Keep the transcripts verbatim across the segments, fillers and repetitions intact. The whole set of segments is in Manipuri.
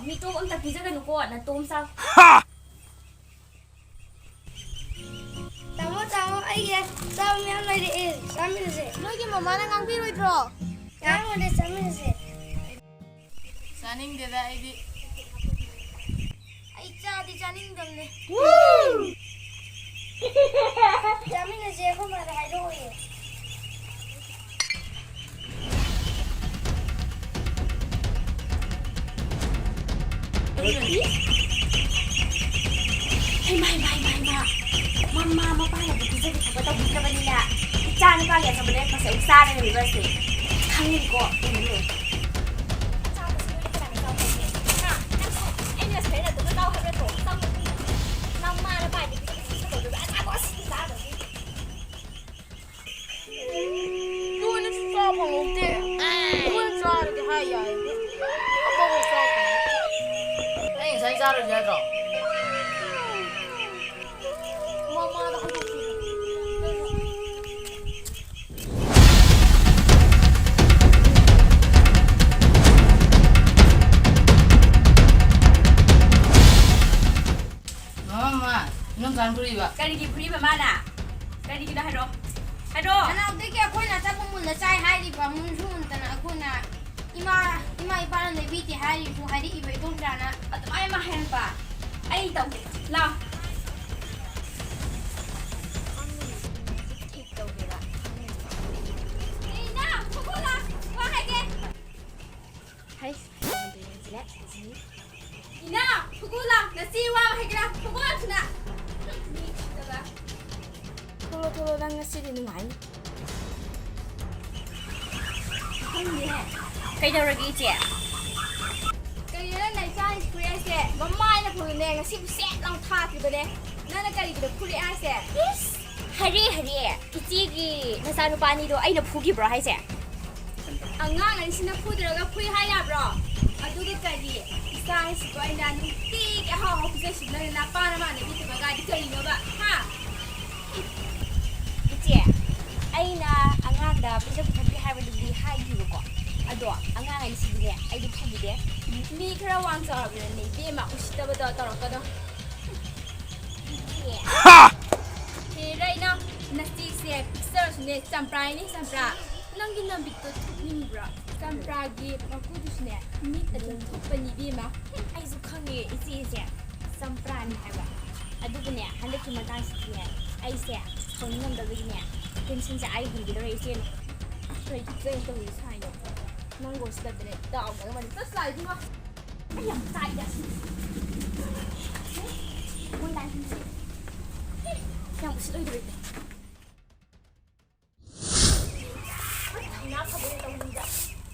ꯃꯤꯇꯣꯞ ꯑꯝꯇ ꯄꯤꯖꯒꯅꯨꯀꯣ, ꯅꯇꯣꯝ ꯆꯥꯎ꯫ ꯍꯥ! ꯇꯥꯃꯣ, ꯇꯥꯃꯣ, ꯑꯩꯒꯤ ꯆꯥꯕ ꯃꯌꯥꯝ ꯂꯩꯔꯛꯑꯦ, ꯆꯥꯃꯤꯟꯅꯁꯦ꯫ ꯅꯣꯏꯒꯤ ꯃꯃꯥꯅ ꯉꯥꯡꯕꯤꯔꯣꯏꯗ꯭ꯔꯣ? ꯉꯥꯡꯉꯨꯅꯦ, ꯆꯥꯃꯤꯟꯅꯁꯦ꯫ ꯆꯥꯅꯤꯡꯗꯦꯗ ꯑꯩꯗꯤ꯫ ꯑꯩ ꯆꯥꯗꯤ ꯆꯥꯅꯤꯡꯗꯕꯅꯦ꯫ ꯆꯥꯃꯤꯟꯅꯁꯦ, ꯑꯩꯈꯣꯏ ꯃꯥꯗ ꯍꯥꯏꯗꯣꯛꯑꯣꯌꯦ꯫ ꯍꯩꯃꯥ, ꯍꯩꯃꯥ, ꯍꯩꯃꯥ, ꯍꯩꯃꯥ꯫ ꯃꯃꯥ ꯃꯄꯥꯅꯗꯤ ꯄꯤꯖꯕ ꯊꯛꯄ ꯇꯧꯕꯤꯗ꯭ꯔꯕꯅꯤꯅ, ꯏꯆꯥ ꯅꯨꯄꯥꯒꯤ ꯑꯆꯧꯕ ꯂꯩꯔꯛꯄꯁꯦ ꯑꯃꯨꯛ ꯆꯥꯔꯒ ꯂꯩꯕꯁꯦ꯫ ꯈꯪꯉꯤꯀꯣ, ꯎꯝ꯫ ꯑꯆꯥꯕꯁꯤ ꯂꯣꯏꯅ ꯀꯅꯥꯅ ꯆꯥꯎ ꯍꯥꯏꯒꯦ? ꯍꯥ? ꯅꯪꯁꯨ ꯑꯩꯅ ꯁꯤꯗꯩꯗ ꯑꯗꯨꯝ ꯆꯥꯎ ꯍꯥꯏꯕ ꯅꯠꯇ꯭ꯔꯣ? ꯆꯥꯎ꯫ ꯅꯃꯥ ꯅꯄꯥꯗꯤ ꯄꯤꯖꯕ ꯊꯛꯄ ꯇꯧꯗꯕ ꯑꯆꯥꯄꯣꯠ ꯑꯁꯤꯗꯤ ꯆꯥꯗꯕꯅꯤ꯫ ꯅꯣꯏꯅꯁꯨ ꯆꯥ ꯐꯪꯍꯧꯗꯦ꯫ ꯅꯣꯏꯅ ꯆꯥꯔꯗꯤ ꯍꯥꯏ ꯌꯥꯏ꯫ ꯑꯐꯥꯎꯕ ꯆꯥ ꯐꯪꯍꯧꯗꯦ꯫ ꯑꯩ ꯉꯁꯥꯏ ꯆꯥꯔꯨꯁꯦ ꯍꯥꯏꯗ꯭ꯔꯣ? ꯃꯃꯥꯗ ꯍꯥꯏꯗꯣꯛꯁꯤ꯫ ꯃꯃꯥ, ꯃꯃꯥ, ꯏꯅꯝꯆꯥꯅ ꯐꯨꯔꯤꯕ꯫ ꯀꯔꯤꯒꯤ ꯐꯨꯔꯤꯕ ꯃꯥꯅ? ꯀꯔꯤꯒꯤꯅꯣ ꯍꯥꯏꯔꯣ꯫ ꯍꯥꯏꯔꯣ꯫ ꯅꯅꯥꯎꯗꯒꯤ ꯑꯩꯈꯣꯏꯅ ꯑꯆꯥꯄꯣꯠ ꯃꯨꯜꯂ ꯆꯥꯏ ꯍꯥꯏꯔꯤꯕ, ꯃꯨꯟꯁꯨ ꯃꯨꯟꯗꯅ ꯑꯩꯈꯣꯏꯅ ꯏꯃꯥ, ꯏꯃꯥ ꯏꯄꯥꯅ ꯂꯩꯕꯤꯗꯦ ꯍꯥꯏꯔꯤꯕꯁꯨ ꯍꯥꯏꯔꯛꯏꯕ ꯏꯗꯣꯝꯆꯥꯅ꯫ ꯑꯗꯨꯃꯥꯏꯅ ꯍꯥꯏꯔꯛꯄ? ꯑꯩ ꯇꯧꯒꯦ꯫ ꯂꯥꯎ꯫ ꯏꯅꯥꯎ, ꯊꯣꯛꯂꯛꯑꯣ, ꯋꯥ ꯍꯥꯏꯒꯦ꯫ ꯍꯩꯁ, ꯀꯃꯥꯏ ꯇꯧꯗꯣꯏꯅꯣ ꯁꯤꯅ? ꯏꯅꯥꯎ, ꯊꯣꯛꯂꯛꯑꯣ, ꯅꯆꯦ ꯋꯥ ꯍꯥꯏꯒꯦꯔꯥ? ꯊꯣꯛꯂꯛꯑꯣ ꯊꯨꯅ꯫ ꯃꯤ ꯎꯁꯤꯠꯇꯕ꯫ ꯊꯣꯛꯂꯛꯑꯣ, ꯊꯣꯛꯂꯛꯑꯣ, ꯅꯪ ꯉꯁꯤꯗꯤ ꯅꯨꯡꯉꯥꯏꯅꯤ꯫ ꯈꯪꯗꯦꯅꯦ꯫ ꯀꯩꯗꯧꯔꯒꯦ, ꯏꯆꯦ? ꯀꯩꯅꯣ ꯅꯪꯅ ꯏꯆꯥꯅ ꯐꯨꯔꯦ ꯍꯥꯏꯁꯦ? ꯃꯃꯥꯏꯅ ꯐꯨꯔꯤꯅꯦ, ꯉꯁꯤꯕꯨ ꯁꯦꯠ ꯂꯥꯎ ꯊꯥꯈꯤꯕꯅꯦ꯫ ꯅꯪꯅ ꯀꯔꯤꯒꯤꯅꯣ ꯐꯨꯔꯦ ꯍꯥꯏꯁꯦ? ꯏꯁ! ꯍꯔꯦ, ꯍꯔꯦ! ꯏꯆꯦꯒꯤ ꯅꯆꯥꯅꯨꯄꯥ ꯑꯅꯤꯗꯣ ꯑꯩꯅ ꯐꯨꯈꯤꯕ꯭ꯔꯣ ꯍꯥꯏꯁꯦ? ꯑꯉꯥꯡ ꯑꯅꯤꯁꯤꯅ ꯐꯨꯗ꯭ꯔꯒ ꯐꯨꯏ ꯍꯥꯏ ꯌꯥꯕ꯭ꯔꯣ? ꯑꯗꯨꯒ ꯀꯔꯤ? ꯏꯆꯥ ꯍꯥꯏꯁꯤꯕꯨ ꯑꯩꯅ ꯅꯨꯡꯇꯤꯒꯤ ꯑꯍꯥꯎ ꯑꯍꯥꯎ ꯄꯤꯖꯁꯤꯕꯨ ꯅꯪꯅ ꯅꯄꯥ ꯅꯃꯥꯟꯅꯕꯤꯗꯕꯒꯥꯏꯗꯤ ꯀꯔꯤꯅꯣꯕ? ꯍꯥ? ꯏꯆꯦ, ꯑꯩꯅ ꯑꯉꯥꯡꯗ ꯄꯤꯖ ꯄꯤꯊꯛꯄꯤ ꯍꯥꯏꯕꯗꯨꯗꯤ ꯍꯥꯏꯈꯤꯕꯀꯣ꯫ ꯑꯗꯣ ꯑꯉꯥꯡ ꯍꯥꯏꯁꯤꯗꯤꯅꯦ, ꯑꯩꯗꯤ ꯐꯨꯕꯤꯗꯦ꯫ ꯃꯤ ꯈꯔ ꯋꯥꯡ ꯆꯥꯎꯔꯕꯅꯤꯅꯦ, ꯏꯕꯦꯝꯃ, ꯎꯁꯤꯠꯇꯕꯗꯣ ꯇꯧꯔꯛꯀꯅꯣ꯫ ꯍꯦꯔꯥ, ꯏꯅꯥꯎ, ꯅꯆꯦꯁꯦ ꯄꯤꯛꯆꯔꯁꯨꯅꯦ, ꯆꯝꯄ꯭ꯔꯥꯅꯤ, ꯆꯝꯄ꯭ꯔꯥ꯫ ꯅꯪꯒꯤ ꯅꯃꯤꯠꯇꯣ ꯊꯨꯞꯅꯤꯡꯕ꯭ꯔꯣ? ꯆꯝꯄ꯭ꯔꯥꯒꯤ ꯃꯀꯨꯗꯨꯁꯨꯅꯦ, ꯃꯤꯠ ꯑꯗꯨꯝ ꯊꯨꯞꯄꯅꯤ, ꯏꯕꯦꯝꯃ꯫ ꯑꯩꯁꯨ ꯈꯪꯉꯦ, ꯏꯆꯦꯁꯦ ꯆꯝꯄ꯭ꯔꯥꯅꯤ ꯍꯥꯏꯕ꯫ ꯑꯗꯨꯕꯨꯅꯦ, ꯍꯟꯗꯛꯀꯤ ꯃꯇꯥꯡꯁꯤꯗꯤꯅꯦ, ꯑꯩꯁꯦ ꯁꯥꯎꯅꯤꯡꯉꯝꯗꯕꯒꯤꯅꯦ, tensionꯁꯦ ꯑꯩ ꯍꯨꯟꯒꯗꯧꯔꯦ, ꯏꯆꯦꯅ꯫ ꯀꯩ ꯄꯤꯛꯆꯔ ꯇꯧꯔꯤ ꯁꯥꯏꯅꯣ? ꯅꯪꯒ ꯎꯁꯤꯠꯇꯕꯅꯦ, ꯗꯥꯎꯒ ꯑꯗꯨꯃꯥꯏꯅ ꯆꯠ ꯆꯥꯏꯗꯨꯃ꯫ ꯑꯩ ꯌꯥꯝ ꯆꯥꯛꯏꯗ ꯁꯤ꯫ ꯃꯣꯏ ꯂꯥꯏ ꯍꯨꯝꯁꯤ꯫ ꯌꯥꯝ ꯎꯁꯤꯠ ꯑꯣꯏꯗꯕ ꯏꯆꯦ꯫ ꯊꯧꯅꯥ ꯐꯕ ꯇꯧꯅꯤꯡꯗ꯫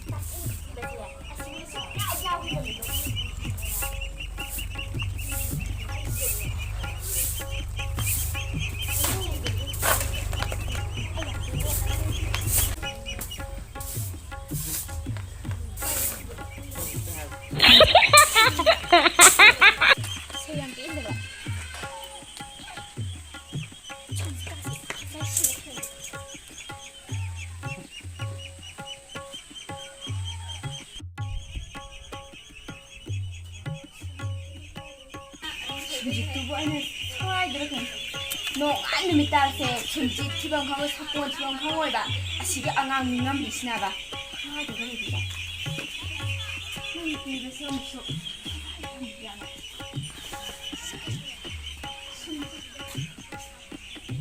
ꯇꯥꯛꯄꯤꯕꯁꯦ ꯑꯁꯤꯅ ꯁꯨꯡꯌꯥ ꯌꯥꯎꯗꯕꯗꯣ꯫ ꯁꯦ ꯌꯥꯝ ꯄꯦꯟꯗꯕ꯫ ꯁꯨꯝꯖꯤꯠꯇꯨꯕꯨ ꯑꯩꯅ ꯁ꯭ꯋꯥꯏꯗ꯭ꯔꯥ ꯀꯩꯅꯣ? ꯅꯣꯡꯉꯥꯟ ꯅꯨꯃꯤꯠ ꯇꯥꯁꯦ ꯁꯨꯝꯖꯤꯠ ꯊꯤꯐꯝ ꯈꯪꯉꯣꯏ, ꯁꯥꯄꯣꯟ ꯊꯤꯐꯝ ꯈꯪꯉꯣꯏꯕ꯫ ꯑꯁꯤꯒꯤ ꯑꯉꯥꯡ ꯅꯤꯡꯉꯝꯕꯤꯁꯤꯅꯕ꯫ ꯁ꯭ꯋꯥꯏꯗ꯭ꯔꯥ ꯀꯩꯅꯣ? ꯅꯪ ꯄꯤꯕꯁꯦ ꯑꯃꯨꯛꯁꯨ꯫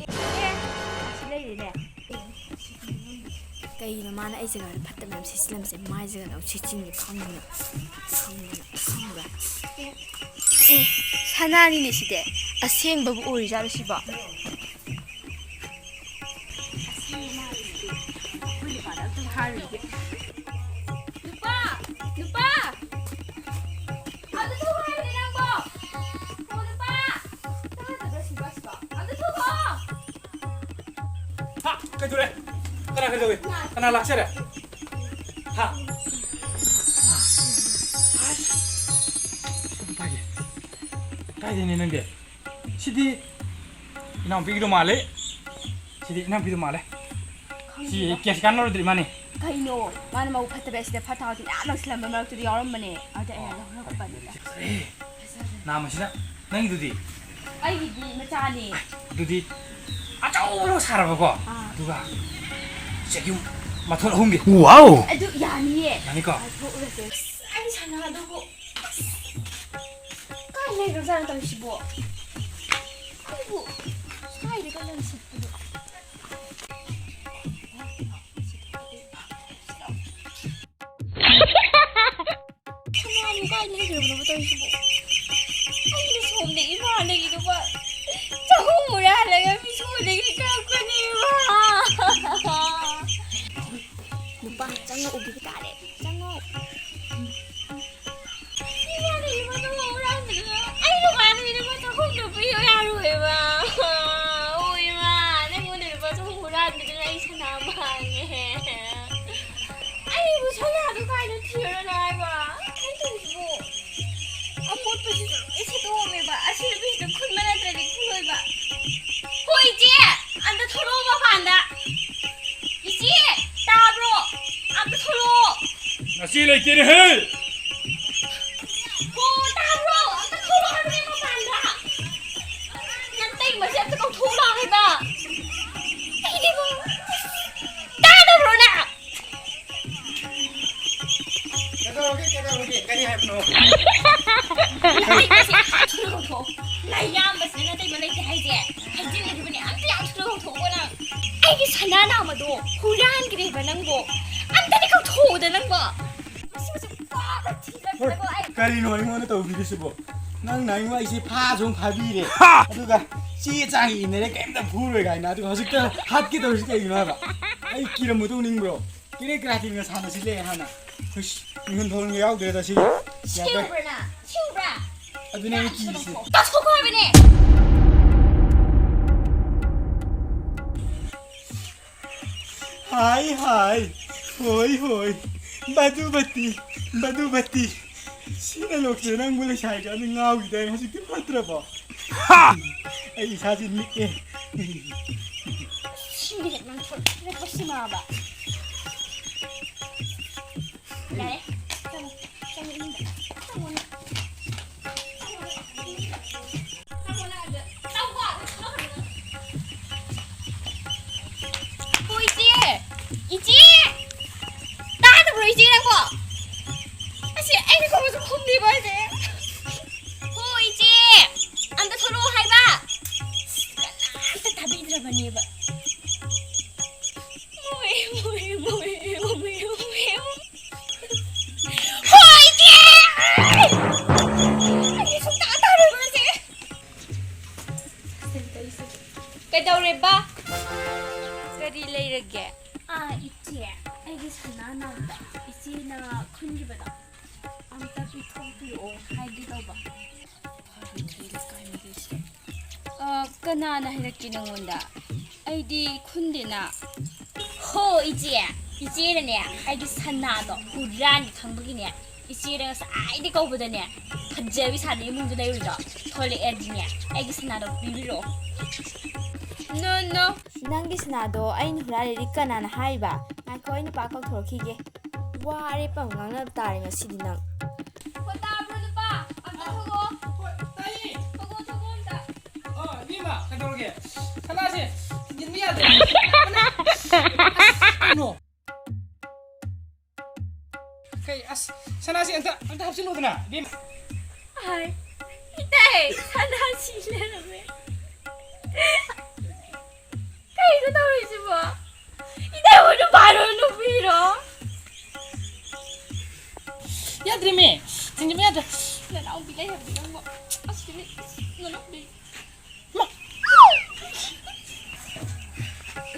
ꯑꯦ, ꯁꯤ ꯂꯩꯔꯦꯅꯦ꯫ ꯀꯩꯒꯤꯅꯣ ꯃꯥꯅ ꯑꯩ ꯖꯒꯥꯗ ꯐꯠꯇꯕ ꯃꯌꯥꯝ ꯁꯤꯠꯆꯤꯜꯂꯝꯃꯤꯁꯦ? ꯃꯥꯏ ꯖꯒꯥꯗ ꯑꯃꯨꯛ ꯁꯤꯠꯆꯤꯟꯒꯦ ꯈꯪꯗꯅ, ꯈꯪꯗꯅ, ꯈꯪꯕ꯭ꯔꯥ? ꯑꯦ, ꯑꯦ, ꯁꯅꯥꯅꯤꯅꯦ ꯁꯤꯗꯤ꯫ ꯑꯁꯦꯡꯕꯕꯨ ꯑꯣꯏꯔꯤꯖꯥꯠꯂꯣ ꯁꯤꯕꯣ? ꯑꯁꯦꯡꯕ ꯃꯥꯜꯂꯤꯁꯤꯗꯤ꯫ ꯑꯩꯈꯣꯏ ꯅꯨꯄꯥꯗ ꯑꯝꯇ ꯍꯥꯏꯔꯨꯒꯦ꯫ ꯅꯨꯄꯥ! ꯅꯨꯄꯥ! ꯑꯗꯨ ꯊꯣꯛꯈ꯭ꯔꯣ ꯍꯥꯏꯕꯅꯦ ꯅꯪꯕꯣ! ꯍꯣ, ꯅꯨꯄꯥ! ꯇꯥꯗꯕ꯭ꯔꯥ ꯁꯤꯕꯣ, ꯁꯤꯕꯣ? ꯑꯗꯨ ꯊꯣꯛꯈ꯭ꯔꯣ! ꯍꯥ? ꯀꯩꯗꯧꯔꯦ? ꯀꯅꯥ ꯀꯩꯗꯧꯏ? ꯀꯅꯥ ꯂꯥꯛꯆꯔꯦ? ꯍꯥ? ꯍꯥ? ꯑꯁ! ꯀꯥꯏꯗꯦ꯫ ꯀꯥꯏꯗꯩꯅꯦ ꯅꯪꯗꯤ? ꯁꯤꯗꯤ ꯏꯅꯥꯎꯄꯤꯒꯤꯗꯣ ꯃꯥꯜꯂꯦ꯫ ꯁꯤꯗꯤ ꯏꯅꯥꯎꯄꯤꯗꯣ ꯃꯥꯜꯂꯦ꯫ ꯁꯤ ꯈꯪꯗꯦꯗ꯫ ꯀꯦꯁ ꯀꯥꯟꯅꯔꯣꯏꯗ꯭ꯔꯤ ꯃꯥꯅꯤ꯫ ꯀꯩꯅꯣ? ꯃꯥꯅ ꯃꯕꯨꯛ ꯐꯠꯇꯕ ꯑꯁꯤꯗ ꯐꯠꯇ ꯍꯥꯎꯊꯤ ꯃꯌꯥꯝ ꯂꯪꯁꯤꯜꯂꯝꯕ ꯃꯔꯛꯇꯨꯗ ꯌꯥꯎꯔꯝꯕꯅꯦ꯫ ꯑꯗ ꯑꯩꯅ ꯂꯧꯔꯛꯄꯅꯤꯗ꯫ ꯐꯖꯔꯦ꯫ ꯅꯥꯃꯁꯤꯅ ꯅꯪꯒꯤꯗꯨꯗꯤ? ꯑꯩꯒꯤꯗꯤ ꯃꯆꯥꯅꯦ꯫ ꯑꯗꯨꯗꯤ ꯑꯆꯧꯕ ꯁꯥꯔꯕꯀꯣ? ꯑꯥ꯫ ꯑꯗꯨꯒ ꯆꯦꯛꯌꯨꯝ ꯃꯊꯣꯟ ꯑꯍꯨꯝꯒꯤ꯫ ꯋꯥꯎ! ꯑꯗꯨ ꯌꯥꯅꯤꯌꯦ꯫ ꯌꯥꯅꯤꯀꯣ? ꯂꯧꯊꯣꯛꯎꯔꯁꯦ꯫ ꯑꯁ, ꯑꯩ ꯁꯅꯥꯗꯨꯕꯨ꯫ ꯑꯁ, ꯀꯥꯏ ꯂꯩꯈ꯭ꯔꯖꯥꯠꯅꯣ ꯇꯧꯔꯤꯁꯤꯕꯣ? ꯑꯩꯕꯨ ꯀꯥꯏꯗꯒ ꯂꯪꯁꯤꯠꯄꯅꯣ? ꯁꯅꯥꯕꯨ ꯀꯥꯏ ꯂꯩꯈ꯭ꯔꯕꯅꯣꯕ ꯇꯧꯔꯤꯁꯤꯕꯣ? ꯑꯩꯅ ꯁꯣꯝꯗ ꯏꯃꯥꯗꯒꯤ ꯂꯨꯄꯥ ꯆꯍꯨꯝ ꯍꯨꯔꯥꯜꯂꯒ ꯃꯤꯉꯣꯟꯗꯒꯤ ꯀꯛꯄꯅꯦꯕ꯫ ꯅꯨꯄꯥ ꯆꯪꯉꯛꯎꯈꯤꯕ ꯇꯥꯔꯦ꯫ ꯆꯪꯉꯣ꯫ ꯏꯃꯥꯅ ꯏꯃꯥꯅ ꯍꯨꯔꯥꯟꯕꯗꯨꯅ ꯑꯩ ꯅꯨꯄꯥꯗꯒꯤ ꯂꯨꯄꯥ ꯆꯍꯨꯝꯗꯣ ꯄꯤꯌꯨ ꯌꯥꯔꯣꯏꯕ꯫ ꯑꯣ ꯏꯃꯥ, ꯅꯪꯉꯣꯟꯗ ꯂꯨꯄꯥ ꯆꯍꯨꯝ ꯍꯨꯔꯥꯟꯕꯗꯨꯅ ꯑꯩ ꯁꯅꯥ ꯃꯥꯡꯉꯦ꯫ ꯑꯩꯕꯨ ꯁꯅꯥꯗꯨ ꯀꯥꯏꯗ ꯊꯤꯔꯨꯔꯅꯣ ꯍꯥꯏꯕ? ꯀꯩꯅꯣ ꯇꯧꯔꯤꯁꯤꯕꯨ? ꯑꯃꯣꯠꯄꯁꯤꯁꯨ ꯂꯣꯏ ꯁꯤꯠꯇꯣꯛꯑꯝꯃꯦꯕ꯫ ꯑꯁꯤ ꯅꯨꯄꯤꯁꯤꯗ ꯈꯨꯟꯕ ꯅꯠꯇ꯭ꯔꯗꯤ ꯈꯨꯜꯂꯣꯏꯕ꯫ ꯍꯣꯏ ꯏꯆꯦ, ꯑꯝꯇ ꯊꯣꯛꯂꯛꯑꯣ ꯃꯄꯥꯟꯗ꯫ ꯏꯆꯦ, ꯇꯥꯕ꯭ꯔꯣ? ꯑꯝꯇ ꯊꯣꯛꯂꯛꯑꯣ꯫ ꯅꯆꯦ ꯂꯩꯇꯦꯅꯦꯍꯦ! ꯍꯣ, ꯇꯥꯕ꯭ꯔꯣ? ꯑꯝꯇ ꯊꯣꯛꯂꯛꯑꯣ ꯍꯥꯏꯕꯅꯦ ꯃꯄꯥꯟꯗ꯫ ꯅꯇꯩꯃꯁꯦ ꯑꯝꯇ ꯀꯧꯊꯣꯛꯂꯛꯑꯣ ꯍꯥꯏꯕ꯫ ꯑꯩꯗꯤꯕꯨ ꯇꯥꯗꯕ꯭ꯔꯣ ꯅꯪ? ꯀꯩꯗꯧꯔꯒꯦ, ꯀꯩꯗꯧꯔꯒꯦ? ꯀꯔꯤ ꯍꯥꯏꯕꯅꯣ? ꯅꯇꯩꯃꯁꯦ ꯌꯥꯝ ꯊꯨꯅ ꯀꯧꯊꯣꯛꯑꯣ꯫ ꯅꯌꯥꯝꯕꯁꯤꯅ ꯅꯇꯩꯃ ꯂꯩꯇꯦ ꯍꯥꯏꯁꯦ ꯍꯥꯏꯖꯤꯜꯂꯤꯕꯅꯦ꯫ ꯑꯝꯇ ꯌꯥꯝ ꯊꯨꯅ ꯀꯧꯊꯣꯛꯑꯣ ꯅꯪ꯫ ꯑꯩꯒꯤ ꯁꯅꯥ ꯅꯥꯃꯗꯣ ꯍꯨꯔꯥꯟꯈ꯭ꯔꯦꯕ ꯅꯪꯕꯣ꯫ ꯑꯝꯇꯗꯤ ꯀꯧꯊꯣꯛꯎꯗ ꯅꯪꯕꯣ꯫ ꯃꯁꯤ ꯃꯁꯤ ꯄꯥꯕ ꯊꯤꯗ꯭ꯔꯒ ꯑꯩ ꯀꯔꯤꯅꯣ ꯑꯩꯉꯣꯟꯗ ꯇꯧꯕꯤꯔꯤꯁꯤꯕꯣ? ꯅꯪꯅ ꯑꯩꯉꯣꯟꯗ ꯑꯩꯁꯦ ꯐꯥꯁꯨ ꯑꯃꯨꯛ ꯐꯥꯕꯤꯔꯦ, ꯍꯥ! ꯑꯗꯨꯒ ꯆꯦ ꯆꯥꯡ ꯏꯟꯅꯔꯦ, ꯀꯩꯝꯇ ꯐꯨꯔꯣꯏ ꯀꯥꯏꯅ, ꯑꯗꯨꯒ ꯍꯧꯖꯤꯛꯇ ꯍꯥꯠꯀꯦ ꯇꯧꯔꯤꯁꯤ ꯀꯩꯒꯤꯅꯣ ꯍꯥꯏꯕ? ꯑꯩ ꯀꯤꯔꯝꯕꯗꯧ ꯅꯤꯡꯕ꯭ꯔꯣ? ꯀꯦꯔꯦ ꯀꯦꯔꯥꯇꯤꯟꯒ ꯁꯥꯟꯅꯁꯤꯜꯂꯦ ꯍꯥꯟꯅ꯫ ꯍꯨꯏꯁ, ꯃꯤꯍꯨꯟ ꯊꯣꯟꯒ ꯌꯥꯎꯗ꯭ꯔꯦꯗ ꯁꯤ꯫ ꯌꯥꯗ꯭ꯔꯦ꯫ ꯁꯤꯎꯕ꯭ꯔ ꯅꯪ? ꯁꯤꯎꯕ꯭ꯔ? ꯑꯗꯨꯅꯦ ꯑꯩꯅ ꯀꯤꯔꯤꯁꯦ꯫ ꯀꯛꯊꯣꯛꯈꯣ ꯍꯥꯏꯕꯅꯦ꯫ ꯍꯥꯏ ꯍꯥꯏ, ꯍꯣꯏ ꯍꯣꯏ, ꯃꯗꯨꯃꯛꯇꯤ, ꯃꯗꯨꯃꯛꯇꯤ꯫ ꯁꯤꯅ ꯂꯣꯛꯁꯦ ꯅꯪꯕꯨ ꯂꯩꯁꯥꯔꯤꯀꯥꯟꯗ ꯉꯥꯎꯈꯤꯗꯥꯏꯅꯦ, ꯍꯧꯖꯤꯛꯇꯤ ꯐꯠꯇ꯭ꯔꯕꯣ? ꯍꯥ! ꯑꯩ ꯏꯁꯥꯁꯤ ꯅꯤꯛꯑꯦ꯫ ꯁꯤꯅ ꯍꯦꯛ ꯉꯥꯡꯊꯣꯔꯛꯇ꯭ꯔꯦ ꯃꯁꯤ ꯃꯥꯕ꯫ ꯌꯥꯔꯦ꯫ ꯆꯪꯉꯣ, ꯆꯪꯉꯣ ꯏꯃꯨꯡꯗ꯫ ꯆꯪꯉꯣ ꯅꯪ꯫ ꯆꯪꯉꯣ ꯅꯪ꯫ ꯆꯪꯉꯣ ꯅꯪ ꯑꯗ꯫ ꯆꯪꯉꯣ ꯑꯗ꯫ ꯍꯣ, ꯏꯆꯦ! ꯏꯆꯦ! ꯇꯥꯗꯕ꯭ꯔꯣ, ꯏꯆꯦ, ꯅꯪꯕꯣ? ꯑꯁꯤ ꯑꯩꯅ ꯀꯧꯕꯁꯨ ꯈꯨꯝꯗꯦꯕ, ꯏꯆꯦ꯫ ꯍꯣ, ꯏꯆꯦ! ꯑꯝꯇ ꯊꯣꯛꯂꯛꯑꯣ ꯍꯥꯏꯕ! ꯀꯅꯥꯝꯇ ꯇꯥꯕꯤꯗ꯭ꯔꯕꯅꯦꯕ꯫ ꯃꯣꯏ, ꯃꯣꯏ, ꯃꯣꯏ, ꯃꯣꯏ, ꯃꯣꯏ, ꯃꯣꯏ꯫ ꯍꯣ, ꯏꯆꯦ! ꯑꯩ ꯁꯨꯡꯇꯥ ꯇꯥꯔꯣꯏꯕ, ꯏꯆꯦ꯫ ꯀꯩꯗꯧꯔꯦꯕ? ꯀꯔꯤ ꯂꯩꯔꯒꯦ? ꯑꯥ, ꯏꯆꯦ, ꯑꯩꯒꯤ ꯁꯅꯥ ꯅꯥꯎꯗ ꯏꯆꯦꯅ ꯈꯨꯟꯈꯤꯕꯗꯣ ꯑꯝꯇ ꯄꯤꯊꯣꯛꯄꯤꯔꯛꯑꯣ ꯍꯥꯏꯒꯦ ꯇꯧꯕ꯫ ꯐꯥꯈꯤꯗ꯭ꯔꯦ ꯂꯩꯀꯥꯏ ꯃꯤꯈꯩꯁꯤꯗ꯫ ꯑ, ꯀꯅꯥꯅ ꯍꯥꯏꯔꯛꯀꯦ ꯅꯪꯉꯣꯟꯗ? ꯑꯩꯗꯤ ꯈꯨꯟꯗꯦꯅ꯫ ꯍꯣ, ꯏꯆꯦ, ꯏꯆꯦꯅꯅꯦ ꯑꯩꯒꯤ ꯁꯅꯥꯗꯣ ꯍꯨꯔꯥꯟꯒꯦ ꯈꯪꯕꯒꯤꯅꯦ, ꯏꯆꯦꯗ ꯉꯁꯥꯏꯗꯤ ꯀꯧꯕꯗꯅꯦ, ꯐꯖꯕꯤ ꯁꯥꯅ ꯏꯃꯨꯡꯗ ꯂꯩꯔꯨꯏꯗꯣ ꯊꯣꯛꯂꯛꯑꯦꯗꯤꯅꯦ, ꯑꯩꯒꯤ ꯁꯅꯥꯗꯣ ꯄꯤꯕꯤꯔꯛꯑꯣ꯫ No, no. ꯅꯪꯒꯤ ꯁꯅꯥꯗꯣ ꯑꯩꯅ ꯍꯨꯔꯥꯜꯂꯦꯗꯤ ꯀꯅꯥꯅ ꯍꯥꯏꯔꯤꯕ? ꯉꯥꯏꯈꯣ, ꯑꯩ ꯅꯨꯄꯥ ꯀꯧꯊꯣꯔꯛꯈꯤꯒꯦ꯫ ꯋꯥꯔꯦ ꯄꯥꯎ ꯉꯥꯡꯅꯕ ꯇꯥꯔꯦ ꯉꯁꯤꯗꯤ ꯅꯪ꯫ ꯍꯣ, ꯇꯥꯕ꯭ꯔꯣ ꯅꯨꯄꯥ? ꯑꯝꯇ ꯊꯣꯛꯂꯛꯑꯣ꯫ ꯍꯣꯏ, ꯇꯥꯏꯌꯦ꯫ ꯊꯣꯛꯂꯛꯑꯣ, ꯊꯣꯛꯂꯛꯑꯣ ꯑꯝꯇ꯫ ꯑꯣ, ꯏꯕꯦꯝꯃ, ꯀꯩꯗꯧꯔꯒꯦ? ꯁꯅꯥꯁꯦ ꯊꯤꯟꯖꯤꯟꯕ ꯌꯥꯗ꯭ꯔꯦ꯫ ꯑꯁ, ꯀꯩꯅꯣ? ꯀꯩ, ꯑꯁ, ꯁꯅꯥꯁꯦ ꯑꯝꯇ, ꯑꯝꯇ ꯍꯥꯞꯆꯤꯜꯂꯨꯗꯅ, ꯏꯕꯦꯝꯃ꯫ ꯍꯥꯏ, ꯏꯇꯩ, ꯁꯅꯥ ꯁꯤ ꯂꯩꯔꯝꯃꯦ꯫ ꯀꯩꯅꯣ ꯇꯧꯔꯤꯁꯤꯕꯣ? ꯏꯇꯩꯕꯨ ꯅꯨꯄꯥꯔꯣ ꯅꯨꯄꯤꯔꯣ? ꯌꯥꯗ꯭ꯔꯦꯃꯦ, ꯊꯤꯡꯖꯤꯟꯕ ꯌꯥꯗ꯭ꯔꯦ꯫ ꯅꯅꯥꯎꯄꯤ ꯂꯩ ꯍꯥꯏꯕꯗꯤ ꯅꯪꯕꯣ꯫ ꯑꯁꯤꯗꯤ ꯅꯅꯥꯎꯄꯤ꯫ ꯃꯥ!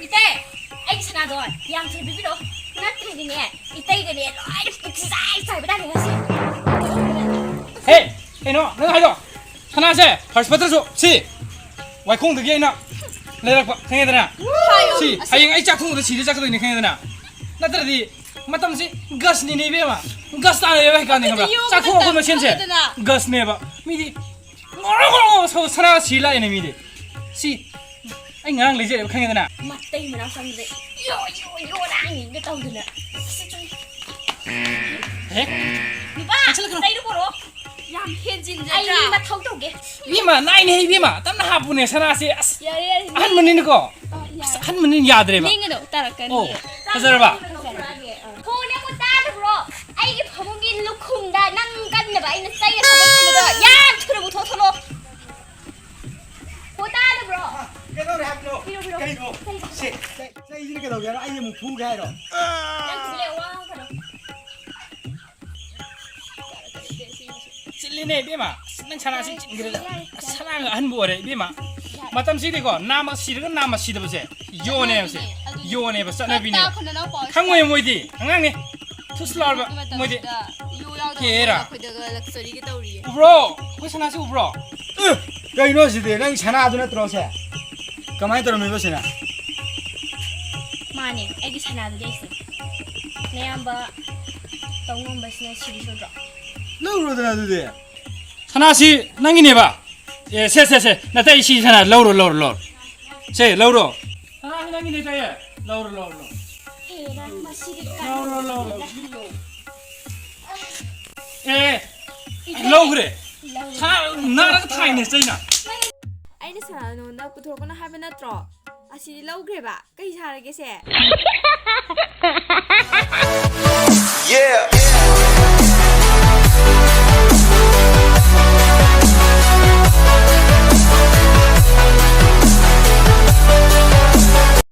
ꯏꯇꯩ, ꯑꯩꯒꯤ ꯁꯅꯥꯗꯣ ꯌꯥꯝ ꯊꯨꯅ ꯄꯤꯕꯤꯔꯛꯑꯣ꯫ ꯅꯠꯇ꯭ꯔꯗꯤꯅꯦ, ꯏꯇꯩꯒꯅꯦ ꯂꯣꯏꯅ ꯄꯨꯛꯆꯥꯏ ꯆꯥꯏꯕ ꯇꯥꯔꯦ ꯉꯁꯤ꯫ ꯍꯦ, ꯀꯩꯅꯣ ꯅꯪ ꯍꯥꯏꯗꯣ? ꯁꯅꯥꯁꯦ ꯐꯥꯔꯁ ꯐꯠꯇ꯭ꯔꯁꯨ ꯁꯤ ꯋꯥꯏꯈꯣꯡꯗꯒꯤ ꯑꯩꯅ ꯂꯩꯔꯛꯄ, ꯈꯪꯉꯦꯗꯅ? ꯍꯥꯏꯌꯣ, ꯁꯤ ꯑꯁꯤ ꯍꯌꯦꯡ ꯑꯩ ꯆꯥꯛ ꯊꯣꯡꯕꯗ ꯁꯤꯔ ꯆꯠꯀꯗꯣꯏꯅꯦ, ꯈꯪꯉꯦꯗꯅ? ꯅꯠꯇ꯭ꯔꯗꯤ ꯃꯇꯝꯁꯤ ꯒꯁꯅꯤꯅꯦ, ꯏꯕꯦꯝꯃ꯫ ꯒꯁ ꯇꯥꯅꯔꯦꯕ ꯍꯧꯖꯤꯛꯀꯥꯟꯗꯤ, ꯈꯪꯕ꯭ꯔꯥ? ꯑꯗꯨꯗꯤ ꯌꯣꯝꯕ ꯆꯥꯛ ꯊꯣꯡ ꯑꯩꯈꯣꯏ ꯃꯇꯝ ꯃꯁꯦꯟꯁꯦ ꯈꯪꯉꯦꯗꯅ? ꯒꯁꯅꯦꯕ꯫ ꯃꯤꯗꯤ ꯉꯣꯔꯣ ꯉꯣꯔꯣ ꯉꯣꯔꯣ ꯁꯧ-, ꯁꯅꯥ ꯁꯤ ꯂꯥꯛꯑꯦꯅꯦ ꯃꯤꯗꯤ꯫ ꯁꯤ ꯑꯩ ꯉꯔꯥꯡ ꯂꯩꯖꯔꯦꯕ, ꯈꯪꯉꯦꯗꯅ? ꯃꯇꯩ ꯃꯅꯥꯎ ꯆꯪꯕꯗ ꯌꯣ ꯌꯣ ꯌꯣ ꯂꯥꯡꯉꯤꯒ ꯇꯧꯗꯅ꯫ ꯁꯤ ꯆꯨꯝ-, ꯍꯦ? ꯅꯨꯄꯥ, ꯆꯠꯂꯛꯀꯅꯨ꯫ ꯆꯩꯗꯨ ꯄꯨꯔꯛꯑꯣ꯫ ꯌꯥꯝ ꯍꯦꯟꯖꯤꯟꯖꯗ꯭ꯔꯥ? ꯑꯩ ꯃꯊꯧ ꯇꯧꯒꯦ꯫ ꯏꯕꯦꯝꯃ, ꯅꯥꯏꯅꯦ ꯏꯕꯦꯝꯃ, ꯇꯞꯅ ꯍꯥꯞꯄꯨꯅꯦ ꯁꯅꯥꯁꯦ꯫ ꯑꯁ, ꯌꯥꯔꯦ, ꯌꯥꯔꯦ꯫ ꯑꯍꯟꯕꯅꯤꯅꯀꯣ꯫ ꯑ, ꯌꯥꯔꯦ꯫ ꯑꯁ, ꯑꯍꯟꯕꯅꯤꯅ ꯌꯥꯗ꯭ꯔꯦꯕ꯫ ꯂꯦꯡꯒꯅꯨ, ꯇꯥꯔꯛꯀꯅꯤ꯫ ꯑꯣ, ꯐꯖꯔꯕ? ꯐꯖꯔꯦ꯫ ꯐꯣꯟ ꯑꯃꯨꯛ ꯇꯥꯗꯕ꯭ꯔꯣ? ꯑꯩꯒꯤ ꯐꯃꯨꯡꯒꯤ ꯂꯨꯈꯨꯝꯗ ꯅꯪ ꯀꯟꯅꯕ ꯑꯩꯅ ꯆꯩꯅ ꯊꯝꯕꯗꯣ ꯌꯥꯝ ꯊꯨꯅ ꯄꯨꯊꯣꯛꯁꯜꯂꯣ꯫ ꯐꯣꯟ ꯇꯥꯗꯕ꯭ꯔꯣ? ꯀꯩꯗꯧꯔꯦ ꯍꯥꯏꯕꯅꯣ? ꯄꯤꯔꯣ, ꯄꯤꯔꯣ꯫ ꯀꯩꯅꯣ? ꯀꯩꯅꯣ? ꯁꯦ, ꯆꯩ-, ꯆꯩꯁꯤꯅ ꯀꯩꯗꯧꯒꯦ ꯍꯥꯏꯔꯣ? ꯑꯩ ꯑꯃꯨꯛ ꯐꯨꯒꯦ ꯍꯥꯏꯔꯣ? ꯅꯪ ꯁꯤꯗ ꯋꯥ ꯉꯥꯡꯒꯅꯨ꯫ ꯆꯤꯜꯂꯤꯅꯦ ꯏꯕꯦꯝꯃ꯫ ꯑꯁ, ꯅꯪ ꯁꯅꯥꯁꯤ ꯆꯤꯟꯈ꯭ꯔꯦꯗ꯫ ꯑꯁ, ꯁꯅꯥꯒ ꯑꯍꯟꯕ ꯑꯣꯏꯔꯦ ꯏꯕꯦꯝꯃ꯫ ꯃꯇꯝꯁꯤꯗꯤꯀꯣ, ꯅꯥꯝꯃ ꯁꯤꯔꯒ ꯅꯥꯝꯃ ꯁꯤꯗꯕꯁꯦ ꯌꯣꯅꯦꯕꯁꯦ꯫ ꯌꯣꯅꯦꯕ, ꯆꯠꯅꯕꯤꯅꯦꯕ꯫ ꯈꯪꯉꯣꯏ ꯃꯣꯏꯗꯤ, ꯑꯉꯥꯡꯅꯦ꯫ ꯊꯨꯁ ꯂꯥꯎꯔꯕ ꯃꯣꯏꯗꯤ꯫ ꯌꯣ ꯌꯥꯎꯗꯕ ꯍꯦꯔꯥ꯫ ꯑꯩꯈꯣꯏꯗꯒ luxuryꯒ ꯇꯧꯔꯤꯌꯦ꯫ ꯎꯕ꯭ꯔꯣ? ꯑꯩꯈꯣꯏ ꯁꯅꯥꯁꯤ ꯎꯕ꯭ꯔꯣ? ꯑꯦ, ꯀꯩꯅꯣ ꯁꯤꯗꯤ? ꯅꯪ ꯁꯅꯥꯗꯨ ꯅꯠꯇ꯭ꯔꯣ ꯁꯦ? ꯀꯃꯥꯏꯅ ꯇꯧꯔꯝꯃꯤꯕ ꯁꯤꯅ? ꯃꯥꯅꯦ, ꯑꯩꯒꯤ ꯁꯅꯥꯗꯨꯗꯤ ꯑꯩꯁꯦ꯫ ꯅꯌꯥꯝꯕ ꯇꯧ ꯉꯝꯕꯁꯤꯅ ꯁꯤꯒꯤ ꯁꯣꯏꯗ꯭ꯔꯣ? ꯂꯧꯔꯣꯗꯅ ꯑꯗꯨꯗꯤ꯫ ꯁꯅꯥꯁꯤ ꯅꯪꯒꯤꯅꯦꯕ? ꯑꯦ, ꯁꯦ, ꯁꯦ, ꯁꯦ, ꯅꯇꯩ ꯁꯤ ꯁꯅꯥ ꯂꯧꯔꯣ, ꯂꯧꯔꯣ, ꯂꯧꯔꯣ꯫ ꯁꯦ, ꯂꯧꯔꯣ꯫ ꯁꯅꯥꯁꯤ ꯅꯪꯒꯤꯅꯦ ꯇꯥꯏꯌꯦ꯫ ꯂꯧꯔꯣ, ꯂꯧꯔꯣ, ꯂꯧꯔꯣ꯫ ꯍꯦꯔꯥ, ꯃꯁꯤꯗꯤ ꯂꯧꯔꯣ, ꯂꯧꯔꯣ꯫ ꯀꯥꯟꯅꯗꯦ꯫ ꯑꯦ, ꯂꯧꯈ꯭ꯔꯦ꯫ ꯂꯧꯔꯦ꯫ ꯁꯅꯥ ꯅꯥꯔꯒ ꯊꯥꯏꯅꯦ ꯆꯩꯅ꯫ ꯑꯩꯅ ꯁꯅꯥ ꯅꯉꯣꯟꯗ ꯄꯨꯊꯣꯔꯛꯀꯅꯨ ꯍꯥꯏꯕ ꯅꯠꯇ꯭ꯔꯣ? ꯑꯁꯤꯗꯤ ꯂꯧꯈ꯭ꯔꯦꯕ꯫ ꯀꯩ ꯁꯥꯔꯒꯦ ꯁꯦ?